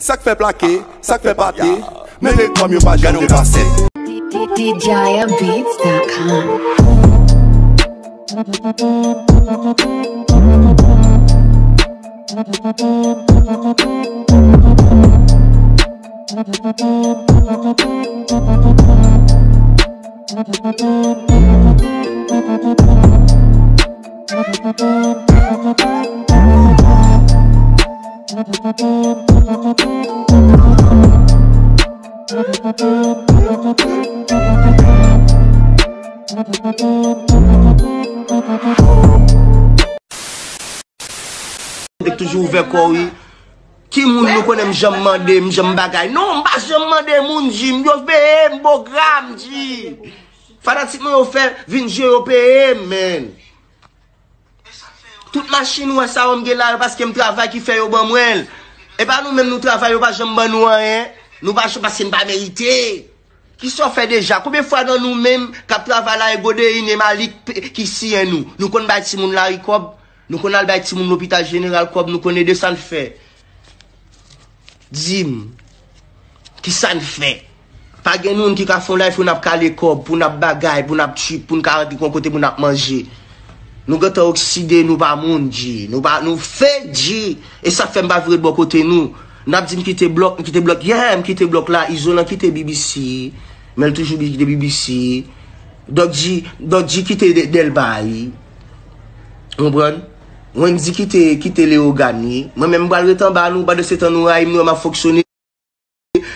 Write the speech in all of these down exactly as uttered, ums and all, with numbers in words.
Sa k fè plake, sa k fè pate, men règ kòm yo pa janm depase. D J beats dot com. Nèg toujou ouvè kò w wi. Ki moun nou konnen m janm mande, m janm bagay? Non, m pa janm mande moun, G, m yo peye m, bogra m, G. Fanatik mwen yo fè vin jwe, yo peye m, man. Tout machin ou wè sa yo m gen la, yo paske m travay ki fè yo ban mwen l. E pa nou menm nou travay, yo pa janm ban nou anyen. Nou pa janm, paske n pa merite. Kisa w fè deja? Konbyen fwa nan nou menm k ap travay la e Godein e Malik pe- ki siyen nou? Nou konn bay timoun lari kòb? Nou konn al bay timoun lopital jeneral kòb? Nou konn ede sa n fè? Di m, kisa n fè? Pa gen noun ki ka fè yon live pou n ap kale kòb, pou n ap bagay, pou n ap trip, pou n ka rantre yon kote pou n ap manje. Nou gentan okside, nou pa moun, G. Nou pa, nou fake, G. E sa k fè m pa vin ret bò kote nou. N ap di m kite blòk, m kite blòk. Yeah, m kite blòk la. Izolan kite B B C. Men l toujou kite B B C. Dòk G, Dòk G kite Dè- Dèlma, wi. Ou konprann? Wendy kite, kite Leyogàn, wi. Mwen menm, m pral ret anba nou. Pandan se tan nou rayi m, nou wè m ap fonksyone.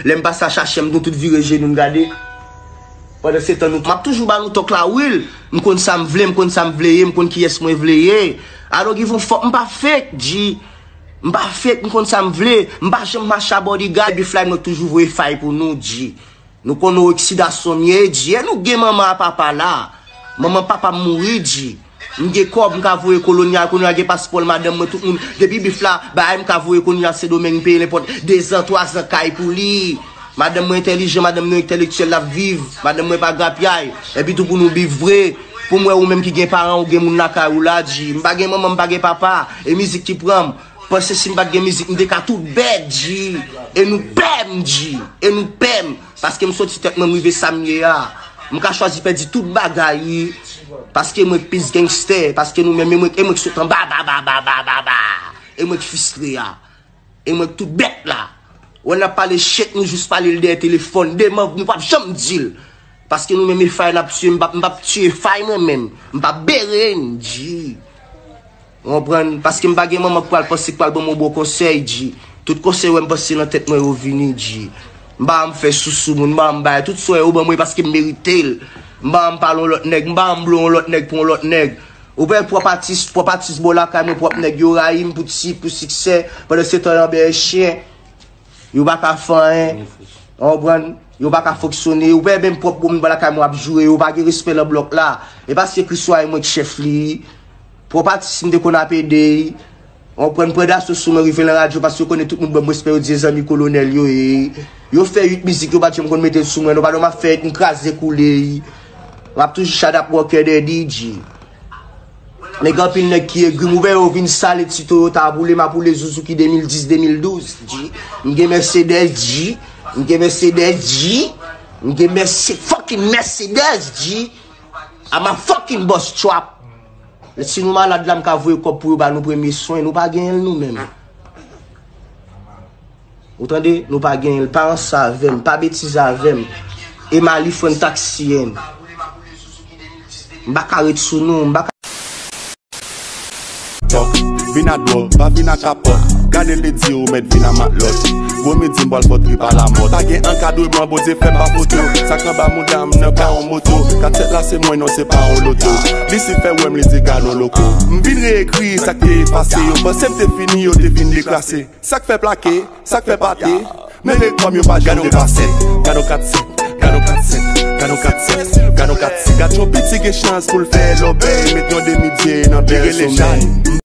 Lè m pase a chache m, nou tout vire je nou n gade. Pandan se tan nou, m ap toujou ba nou tòk la, wi. M konn sa m vle, m konn sa m vle ye, m konn kiyès mwen vle ye. I don't give a fuck, m pa fake, G. M pa fake, m konn sa m vle. M pa janm mache a bodyguard, epi fly mwen toujou voye fay pou nou, G. Nou konn oksidasyon n ye, G. E nou gen manman a papa la. Manman papa m mouri, G. M gen kòb, m ka voye kolonya, kolonya gen paspò l, madanm mwen, tout moun. Depi bif la, bagay m ka voye kolonya Sendomeng, m peye nenpòt dezan, twazan kay pou li. Madanm mwen entèlijan, madanm nou entelektyèl, l ap viv. Madanm mwen pa grapyay. Epi tou pou nou viv vre. Pou m wè ou menm ki gen paran, ou gen moun lakay ou la, G. M pa gen manman, m pa gen papa. E mizik ki pran m. Panse si m pa t gen mizik, m te ka tout bèt, G. E nou pè m, G. E nou pè m. Paske m soti tèt mwen, m rive sa m ye a. M ka chwazi pèdi tout bagay, wi. Paske mwen k plis gangstè. Paske nou menm, e mwen, e mwen k sot anba, ba, ba, ba. E mwen k fistre a. E mwen k tout bèt la. Wè n ap pale shit, nou jis pale l dèyè telefòn. Demen, nou p ap janm di l. Paske nou menm e fay n ap tiye, m p ap, m p ap tiye fay mwen menm. M p ap bere n, G. Ou konprann? Paske m pa gen manman k pral panse, k pral ban m yon bon konsèy, G. Tout konsèy wè m panse nan tèt mwen yo vini, G. M pa janm fè sousou moun, m pa janm bay. Tout sa yo ban mwen paske m merite l. M pa janm pale yon lòt nèg, m pa janm blo yon lòt nèg pou yon lòt nèg. Ou wè pwòp atis, pwòp atis bò lakay mwen, pwòp nèg yo rayi m pou ti, pou siksè. Pandan se tan y ap bèyè chen. Yo pa ka fè anyen. Ou konprann? Yo pa ka fonksyone. Ou wè menm pwòp moun bò lakay mwen ap joure, yo pa gen respè nan blòk la. E paske Kriswa e mwen k chèf li. Pwòp atis m te konn ap ede. Ou konprann? Pran daso sou mwen, rive nan radyo, paske yo konnen tout moun ban m respè, yo di e zanmi kolonèl yo ye. Yo fè uit mizik, yo pa t janm konn mete l sou mwen, non, padon, m ap fè uit, m kraze koule. M ap toujou shut up, Walker Daddy, G. Men gen anpil nèg ki egri m, ou wè yo vin sale ti Toyota, ap woule, m ap woule Suzuki de mil dis, de mil douz, G. M gen Mercedes, G. M gen Mercedes, G. M gen Mercedes, fucking Mercedes, G. I'm a fucking boss trap. Si nou malad la, m ka voye kòb pou yo ba nou premye swen. Nou pa genyen l nou menm. Ou tande? Nou pa genyen l. Pa ranse avè m. Pa betize avè m. Emali fran taksiyen. M pa ka ret sou nou. M pa ka. Tòk, vin a dwòl, pa vin a kapòt. Gade ledi ou mèt vin a matlòt. Gwo midi m pral fè trip a lamòt. Pa gen ankadreman, Bondye fè m pa foto. Sa k anba mouda m nan pa yon moto. Kat sèt la se mwen non, se pa yon loto. Lisifè wè m, li di gad yon loko. M vin reekri sa k te efase. Yo panse m te fini, yo te fin deklase. Sa k fè plake, sa k fè pate. Men règ kòm yo pa janm depase. Gad yon kat sèt, gad yon kat sèt, gad yon kat sèt, gad yon kat sèt. Gad yon piti gen chans pou l fè lòbèy, met yon demi dye nan bèl somèy.